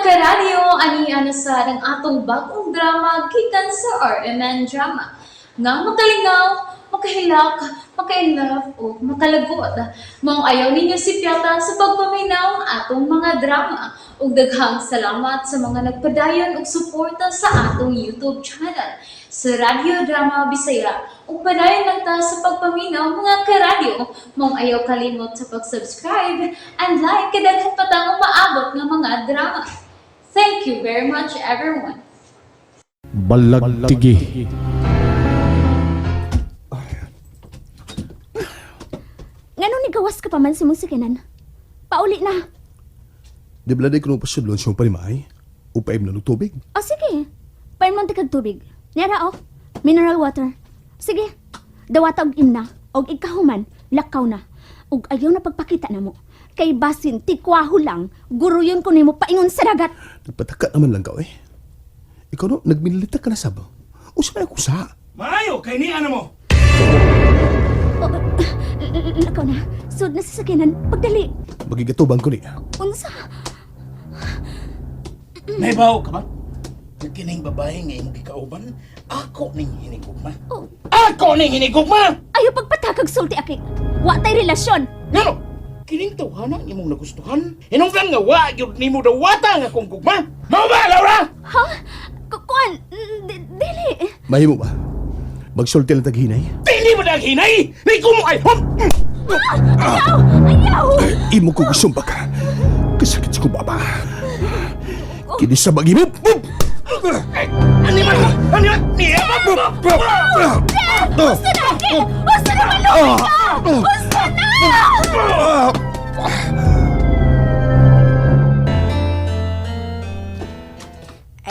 Karadyo, ani ana sa ang atong bagong drama gikan sa RMN Drama. Nga makalingaw, makahilak, maka-inlove o makalagot. Maong ayaw ninyo sipyata sa pagpaminaw ang atong mga drama. Ug daghang salamat sa mga nagpadayon og suporta sa atong YouTube channel sa Radyo Drama Bisaya. Ug padayon lang ta sa pagpaminaw, mga karadyo. Maong ayaw kalimot sa pag-subscribe and like kay daghan pa tang umaabot nga mga drama. Thank you very much, everyone. Balagtigi. Ngano ni gawas ka pa man si mong sikinan? Pauli na. Di ba ko nung pasudlon siyang parimay? Upaim na ng tubig. O sige, paimon ti kag tubig. Nera oh, mineral water. Sige, dawata og imna, og ikahuman, lakaw na. Og ayaw na pagpakita na mo. Kay basin, tikwaho lang, guruyon ko nimo paingon sa dagat. Nagpataka naman lang ka, eh. Ikaw no, nagminilita ka na sab. O sa may akusa? Maayo kay ni ano mo. O, lakaw na, sud na sa sakinan, pagdali. Magigatubang ko niya. Unsa? Nahibaw ka ba? Nga kining babae nga imong gikauban, ako ning hinigugma. Oh. Ako ning hinigugma! Ayaw pagpatakag sulti, aki. Wa tay relasyon. Ngano? Kining tawhana ang imong nagustuhan? Hinungdan nga wa gyud nimo dawata nga akong gugma. Mao ba, Laura? Ha? Kuan, dili. Mahimo ba? Magsulti lang taghinay? Dili mo dag hinay! Ni mo ay hum! Ayaw! Ayaw! Imo ko gusumba ka. Kasakit sa kubaba. Kini sa mag-imo. Ani man? Ani man? Niya ba? Usa na, aki! Usa na, malupit ka! Usa na!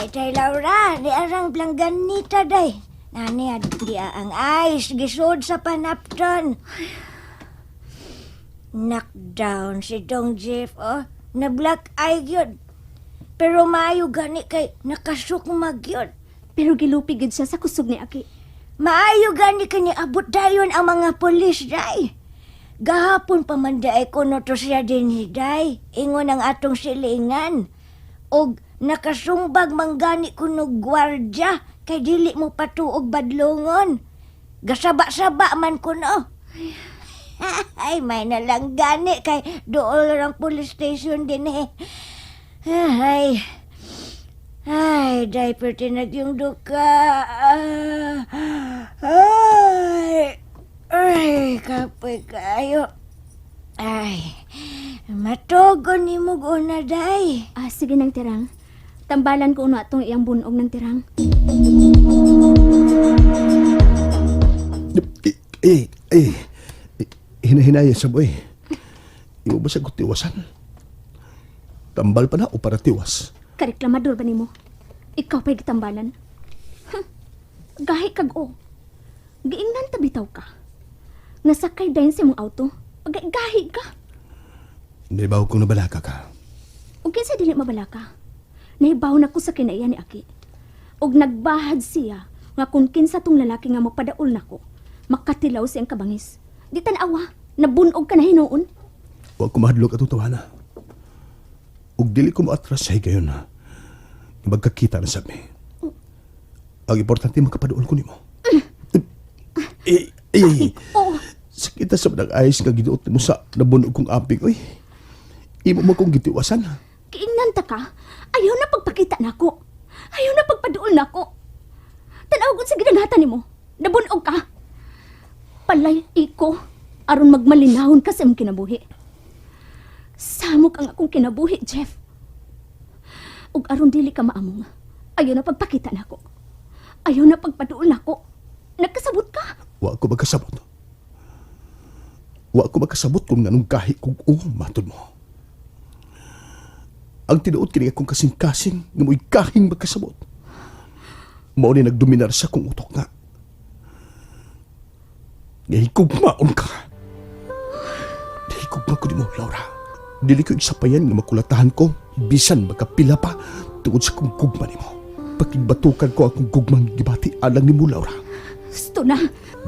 Ay, tay Laura, di arang blangganita day. Nani, di ang ice, gisod sa panapton. Knockdown si Dong Jeff, oh. Na black eye yun. Pero maayo gani kay nakasukmag yun. Pero gilupi gid siya sa kusog ni Aki. Maayo gani kay niabot dayon ang mga polis, day. Gahapon pa man day kuno to siya din day. Ingon ang atong silingan. Og nakasumbag man gani kuno gwardya kay dili mo patuog badlongon. Gasaba-saba man kuno. Ay, may nalang gani kay dool ang police station din eh. Ay, ay, diaper tinag yung duka. Ay, ay, kapoy kayo. Ay, matugo ni mo una, day. Ah, sige nang tirang. Tambalan ko una atong iyang bunog ng tirang. Eh, eh, eh. Hinahinaya sa boy. Imo ba sa tiwasan? Tambal pa na o para tiwas? Kareklamador ba nimo? Ikaw pa'y gitambalan. Huh. Gahi kag o. Giingnan tabitaw ka. Nasakay dayon sa imong auto. Paggahi ka. Nahibaw kong nabalaka ka. Ug kinsa dili mabalaka? Nahibaw na ko sa kinaiya ni Aki. Ug nagbahad siya nga kung kinsa tong lalaki nga mapadaol nako, makatilaw siyang kabangis. Di tan-awa, nabunog ka na hinuon. Huwag ko mahadlok atong tawana. Ug dili ko maatras sa higayon na magkakita na sa mi. Ang importante makapaduol ko nimo. Eh, eh, Oo, sakita sa mga ayos nga giduot nimo sa nabunog kong aping, oy. Imo mo kong gitiwasan. Kiingnan ta ka. Ayaw na pagpakita nako. Ayaw na pagpaduol nako. Tan-aw gud sa gidanghatan nimo. Nabunog ka. Palay iko aron magmalinahon ka sa imong kinabuhi. Samok ang akong kinabuhi, Jeff. Ug aron dili ka maamong. Ayaw na pagpakita nako. Ayaw na pagpaduol nako. Nagkasabot ka. Wa ko magkasabot. Wa ko magkasabot kung nganong gahi kong uong matod mo. Ang tinuod kini akong kasing-kasing nga mo'y gahing magkasabot. Mao ni nagdominar sa kong utok nga. Nahigugmaon ka. Nahigugma ko nimo, Laura. Dili ko isapayan nga makulatahan ko bisan magkapila pa tungod sa kong gugma nimo. Pakigbatukan ko akong gugmang gibati alang nimo, Laura. Gusto na.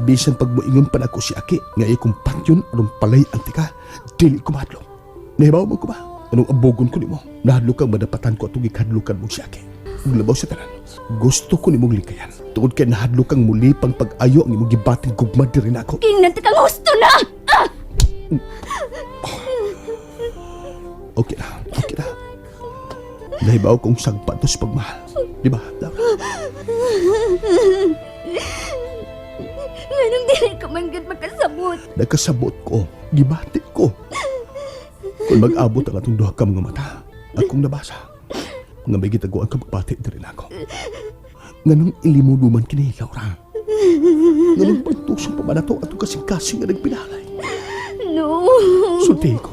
Bisan pag moingon pa nako si Aki nga ikong patyon aron palay ang tika, dili ko mahadlok. Nahibaw mo ko ba? Anong ambugon ko nimo? Nahadlok kang madapatan ko atong gikadlukan mo siya kay. Ug labaw sa tanan. Gusto ko nimong likayan. Tungod kay nahadlok kang muli pang pag-ayo ang imong gibating gugma diri nako. Gingnan ta kang husto na! Ah! Okay na, okay na. Nahibaw kong sagpa to sa pagmahal. Di ba, Laura? Nganong dili ka man gud makasabot? Nagkasabot ko, gibati ko. Kung mag-abot ang atong duha ka mga mata, akong nabasa. Nga may gitaguan ka magbati diri nako. Nganong ilimuduman kini, Laura? Nganong pagtusong pa ba na to atong kasing-kasing nga nagpinalay? No. Sultihi ko.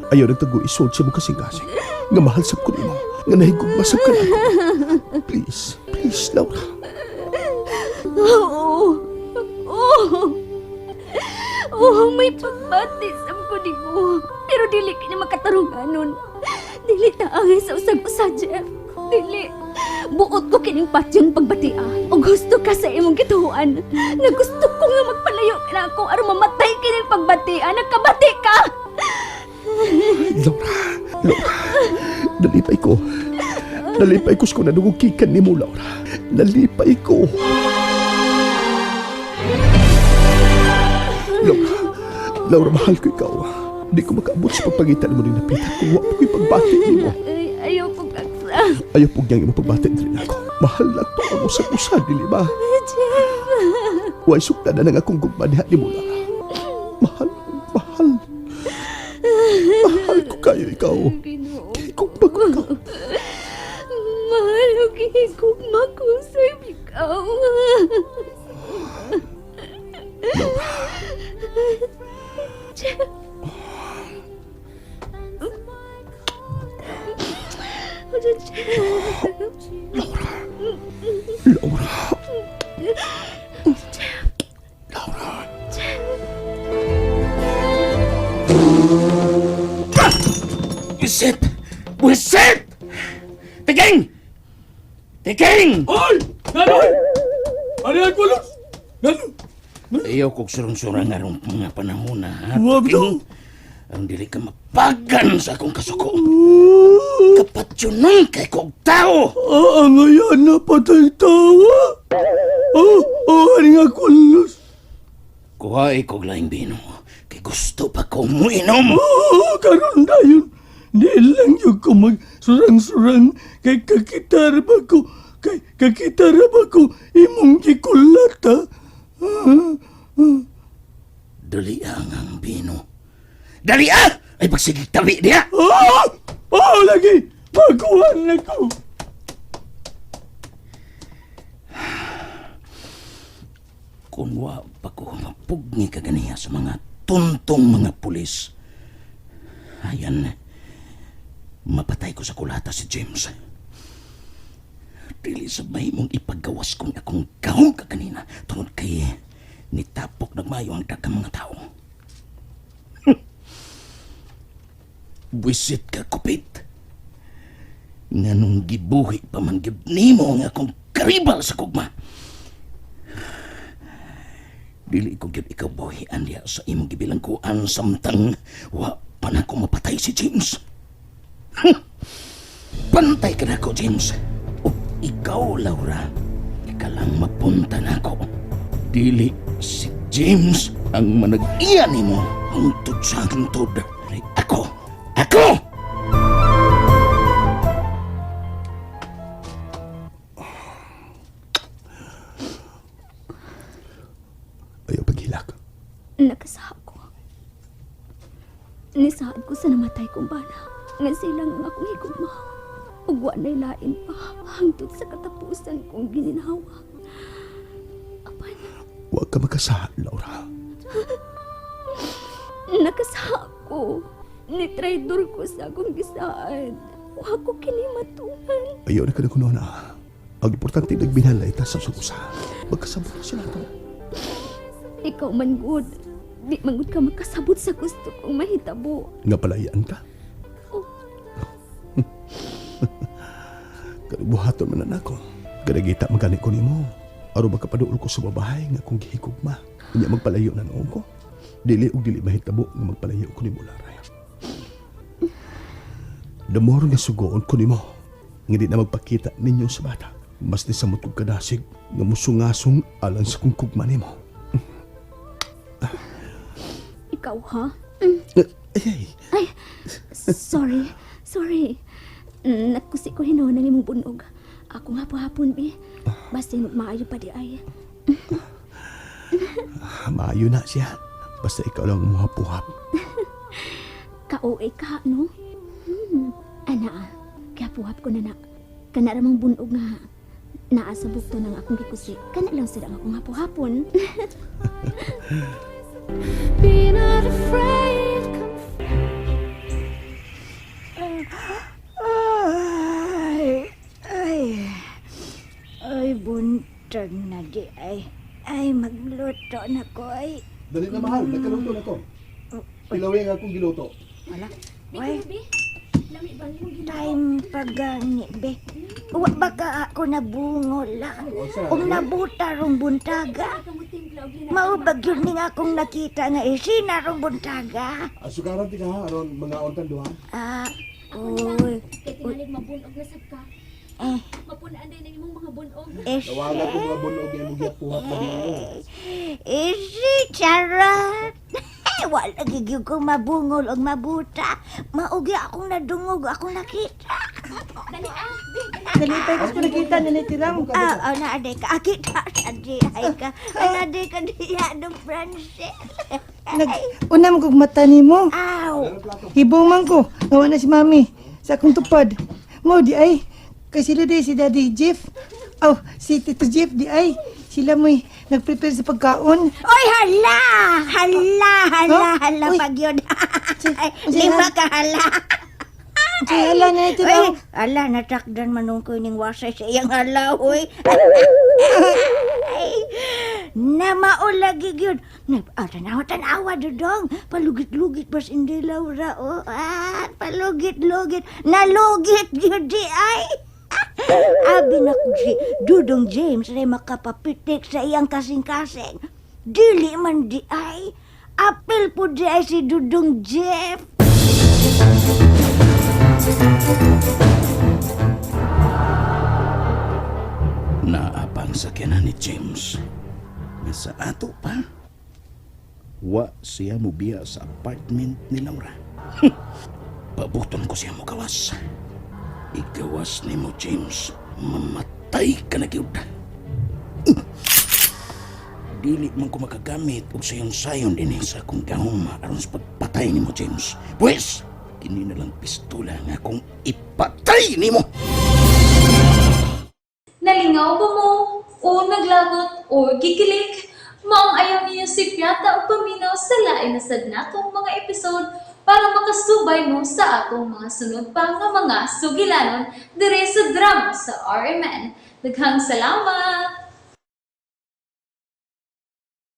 Ayaw nagtago isod sa mong kasing-kasing. Nga mahal sab ko nimo. Nga nahigugma sab ka nako. Please, please, Laura. Oo. Oo. Oo, may pagbati sa ko nimo. Pero dili kini makatarunganon. Dili ta angay sa usag-usa, Jeff. Dili. Buot ko kining patyon pagbatia. O gusto ka sa imong gituan. Nga gusto ko nga magpalayo ka na ako aron mamatay kining pagbatia. Nagkabati ka! Laura, Laura, nalipay ko. Nalipay ko sa kung nanugukikan ni mo, Laura. Nalipay ko. Laura, Laura, mahal ko ikaw. Di ko makaabot sa pagpagitan mo ni Napita kung wa ko'y pagbati nimo. Ay, ayaw ko kaksa. Ayaw po niyang imong pagbati diri nako. Mahal na to ang usag-usa, dili ba? Jeff. Way sukta na nang akong gugma diha ni mo, Laura. Mahal, mahal. Mahal ko kayo ikaw. Ginoo. Kung bago ka. Mahal ko gihigugma ko sa ikaw. Laura. Laura. Buisit! Buisit! Tiking! Tiking! Hoy! Nanoy! Ano yan, kulos? Nano? Ayaw kog surang-surang arong mga panahon na, ha? Wa, Tiking? Aron dili ka mapagan sa akong kasuko. Kapatyonon kay kog tao! Ah, ang ayan na patay tawa. Oh, oh, ano nga kulos? Kuhae kog laing bino. Kay gusto pa kong muinom. Oh, karon dayon. Di lang yun ko magsurang-surang kay kakitara ba ko, kay kakitara ba ko imong gikulat, ha? Ah, ah. Dali ang ang bino. Dali ah! Ay pagsigig tabi niya! Ah! Oh, lagi! Makuha na ko! Kung wa pa ko mapugni kaganiya sa mga tuntong mga pulis. Ayan, mapatay ko sa kulata si James. Dili sa may mong ipagawas kung akong gahom ka kanina tungod kay nitapok nagmayo ang daghang mga tao. Buisit ka, kupit. Nganong gibuhi pa man gyud nimo ang akong karibal sa kugma. Dili ko gyud ikaw buhian diha sa imong gibilangkuan samtang wa pa na ko mapatay si James. Pantay ka nako, James. O ikaw, Laura, ika lang mapunta nako. Dili si James ang manag-iya nimo hangtod sa hangtod. Ay, ako! Ako! Ayaw paghilak. Nakasaha ko. Nisaad ko sa namatay kong bana. Nga silang ang akong higugma. Ug wa na'y lain pa hangtod sa katapusan kong gininhawa. Apan, Huwag ka magkasahan, Laura. nakasaha ko. Nitraidor ko sa akong gisaad. Wa ko kini matuman. Ayaw na ka na kuno na. Ang importante, nagbinalay ta sa usa. Magkasabot na sila to. Ikaw man gud. Di man gud ka makasabot sa gusto kong mahitabo. Nga palayan ka. Oh. Kanibuhaton man na nako. Kanagita magani ko nimo. Aron makapaduol ko sa babae nga akong gihigugma. Unya magpalayo na noon ko. Dili og dili mahitabo nga magpalayo ko nimo, Lara. The more nga sugoon ko nimo, nga di na magpakita ninyo sa bata. Mas ni samot kong kadasig nga musungasong alang sa kong kugma nimo. Ikaw, ha? Ay, ay. Ay, sorry. Sorry. Nagkusi ko hinuon ng imong bunog. Ako nga po hapon, bi. Basta maayo pa di ay. Maayo na siya. Basta ikaw lang muhap-uhap. Ka-OA ka, no? Ana, kaya puhap ko na na. Kana ramang bunog nga. Naa sa bukto ng akong gikusi. Kana lang sila ang akong hapo-hapon. Be not afraid, Ay, ay. Ay, buntag na di ay. Ay, magluto na ko ay. Dali na mahal, nagkaluto na ko. Pilawin nga akong giluto. Wala. Ay, Bi, lami ba niyong time pagani, be. Wa baka ako nabungol lang. Ug nabuta rong buntaga. Maubag yun ni nga akong nakita nga isina rong buntaga. Asukaran ti ka ha, aron mga ontan duha. Ah, uy. Kay tingalig mabunog na sab ka. Eh, Mapunaan din ang imong mga bunog. isi. Tawagan ko mga bunog imong gipuhap na nimo. Isi, charot. Wala gigil ko mabungol og mabuta. Maugi akong nadungog, akong nakita. Dali ah, bi. Dali pa ko nakita na nitiram. Ah, oh, naaday ka. Ah, kita. Adi, ay ka. Naaday ka diya, dong Francis. Nag una mo kog mata nimo. Aw. Hibong man ko. Nawa na si mami sa akong tupad. Mo di ay kay sila di si Daddy Jeff. Aw, si Tito Jeff di ay. Sila mo'y nagprepare sa pagkaon. Oy, hala! Hala, hala, Huh? hala Uy. pag yun. Uy, Lima ka hala. Si hala na nitiram. Uy, hala, natakdan manong ko ning wasay sa iyang hala, uy. Ay, namaulagi gyud. Na, tanawa, tanawa, dudong. Palugit-lugit bas hindi Laura, oh. Ah, palugit-lugit. Nalugit gyud di ay. Abi na ko si Dudong James ay makapapitik sa iyang kasing-kasing. Dili man di ay. Apil po di ay si Dudong Jeff. Naapang sakyanan ni James. Nga sa ato pa. Wa siya mubiya sa apartment ni Laura. Pabuton ko siya mogawas. Igawas ni mo, James. Mamatay ka na gyud. Dili man ko makagamit og sayon-sayon dinhi sa akong gahom aron sa pagpatay nimo, James. Pwes, kini na lang pistola nga akong ipatay nimo. Nalingaw ba mo? O naglagot o gikilig? Maong ayaw niyo si Piata o paminaw sa lain na sad natong mga episode para makasubay mo sa atong mga sunod pa nga mga sugilanon dire sa drama sa RMN. Daghang salamat!